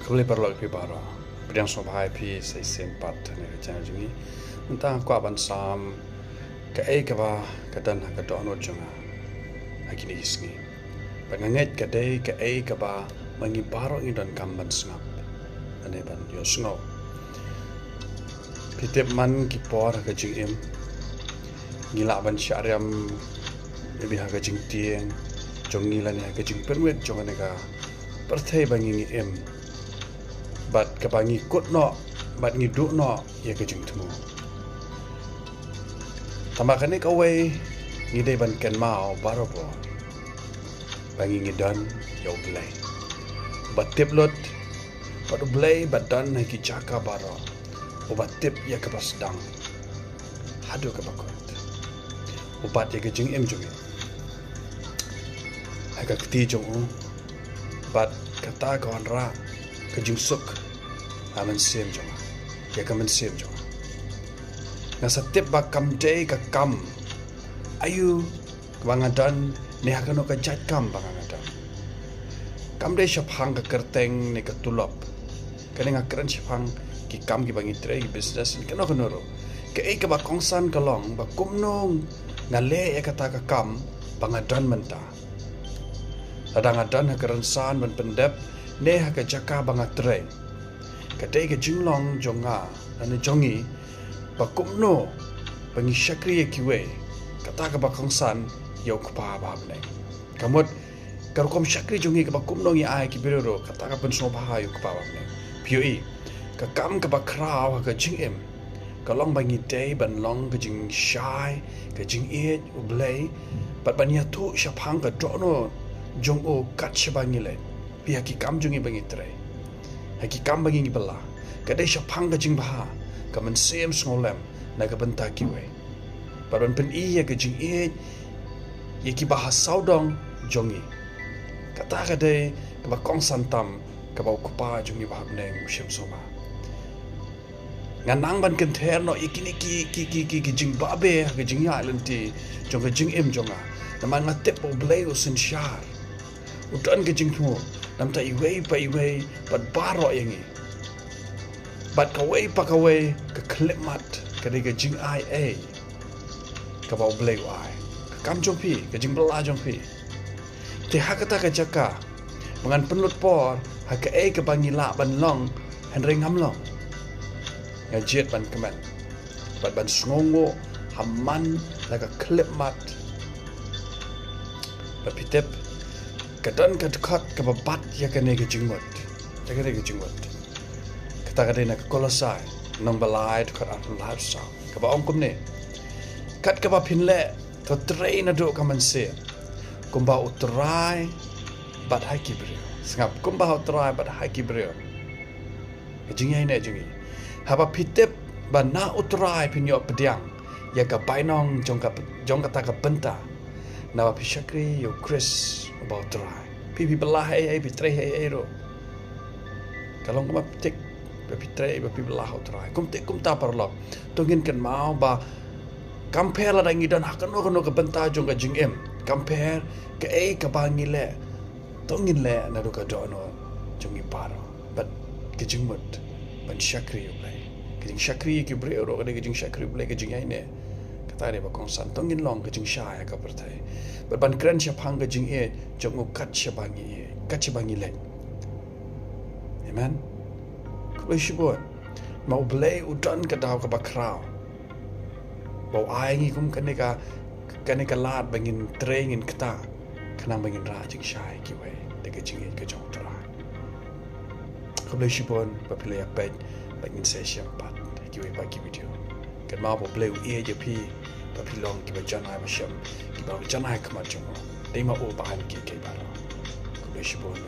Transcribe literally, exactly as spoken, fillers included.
Khublei paralok ïa phi baroh. Pdiang sngewbha ïa phi sa shisien pat ha kane ka channel jong ngi. Mynta nga kwah ban sam kaei kaba ka don ha ka dohnud jong nga ha kine ki sngi. Bad nga ngeit ka dei kaei kaba ma ngi baroh ngi donkam ban sngap lane ban ïohsngew. Phi tip man ki por ha ka jingim ngi lah ban shah riam maybe ha ka jingtieng jong ngi lane ha ka jingpynwit jong kane ka pyrthei ba ngi ngi im. Bad kaba ngi kut noh bad ngi duh noh ïa ka jingthmu. Tangba kane kawei ngi dei ban kynmaw barabor ba ngi ngi don ïa U Blei uba tip lut, bad U Blei ba don ha ki jaka baroh, uba tip ïa kaba sdang haduh kaba kut, u bat ïa ka jingim jong ngi ha ka kti jong u. Bad kata ka wanrah ka jingsuk ha mynsiem jong nga, ïa ka mynsiem jong nga. Nga sa tip ba kam dei ka kam aïu kaba nga don, ne ha kano ka jait kam ba nga nga don. Kam dei shaphang ka kyrteng ne ka tulop. Kane nga kren shaphang ki kam kiba ngi trei, ki business ne kano kano ruh. Kaei kaba kongsan ka long ba kumno nga leh ïa kata ka kam ba nga don mynta. Lada nga don ha ka rynsan ban pyndep ne ha ka jaka ba nga trei, ka dei ka jinglong jong nga lane jong ngi ba kumno ba ngi shakri ïa kiwei, kata kaba kongsan ïa U Kpa ba ha bneng. Ka mut ka rukom shakri jong ngi kaba kumno ngi ai ki briew ruh, kata ka pynsngewbha ïa U Kpa ba ha bneng. Phi ïohi, ka kam kaba khraw ha ka jingim ka long ba ngi dei ban long ka jingshai, ka jingïeit U Blei, bad ban ïathuh shaphang ka dohnud jong u kat shaba ngi leit. Phi, ha ki kam jong ngi ba ngi trei, ha ki kam ba ngi ngi bylla, ka dei shaphang ka jingbha, ka mynsiem sngewlem na ka bynta kiwei, bad ban pyni ïa ka jingïeit ïa kiba ha sawdong jong ngi. Kata ka dei kaba kongsan tam kaba U Kpa jong ngi ba ha bneng u shem sngewbha. Nga nang ban kynther noh ïa kine ki, ki, ki, ki, ki jingbabe ha ka jingïaid lynti jong ka jingim jong nga. Namar nga tip ba U Blei u synshar, u don ka jingthmu na bynta iwei pa iwei bad baroh ïa ngi. Bad kawei pa kawei ka khyllipmat ka dei ka jingai ei kaba U Blei u ai. Ka kam jong phi, ka jingbylla jong phi. Te ha kata ka jaka ba ngan pynlut por ha kaei kaba ngi lah ban long, hynrei ngam long, nga jied ban kmen bad ban sngewnguh ha man la ka khyllipmat. Bad phi tip, ka don ka dkhot kaba bat ïa kane ka jingmut, ïa kane ka jingmut. Kata ka dei na ka Kolosai lynnong ba lai, dkhot arphew lai, arphew saw, kaba ong kumne: Kat kaba phin leh, to trei naduh ka mynsiem kumba U Trai bad ha ki briew. Sngap, kumba ha U Trai bad ha ki briew. Ka jingïaineh jong ngi. Haba phi tip ba na U Trai phin ïoh pdiang ïa ka bainong jong ka, jong kata ka bynta, naba phi shakri ïa U Khrist uba U Trai. Phi, phi bylla ha ei ei, phi trei ha ei ei ruh, ka long kumba phi tip ba phi trei, ba phi bylla ha U Trai. Kumta, kumta paralok, to ngin kynmaw ba kam pher lada ngi don ha kano kano ka bynta jong ka jingim, kam pher kaei kaba ngi leh, to ngin leh naduh ka dohnud jong ngi baroh bad ka jingmut ban shakri ïa U Blei. Ka jingshakri ïa ki briew ruh ka dei ka jingshakri ïa U Blei, ka jingïaineh. Kata dei ba kongsan, to ngin long ka jingshai ha ka pyrthei bad ban kren shaphang ka jingïeit jong u kat shaba ngi ïeit, kat shaba ngi leit. Amen. Khublei shibun. Ma U Blei u don ka daw kaba khraw ba u ai ngi kum kane ka, kane ka lad ba ngin trei, ngin kta, khnang ba ngin rah jingshai kiwei da ka jingïeit ka jong U Trai. Khublei shibun ba phi la ïa peit, ba ngin sa ïashem pat ha kiwei pat ki video. Kynmaw ba U Blei u ïeit ïa phi, ba phi long kiba jan ai ba shem, kiba long jan ai ha khmat jong u. Dei ma u ba ai ki, ki baroh. Khublei shibun.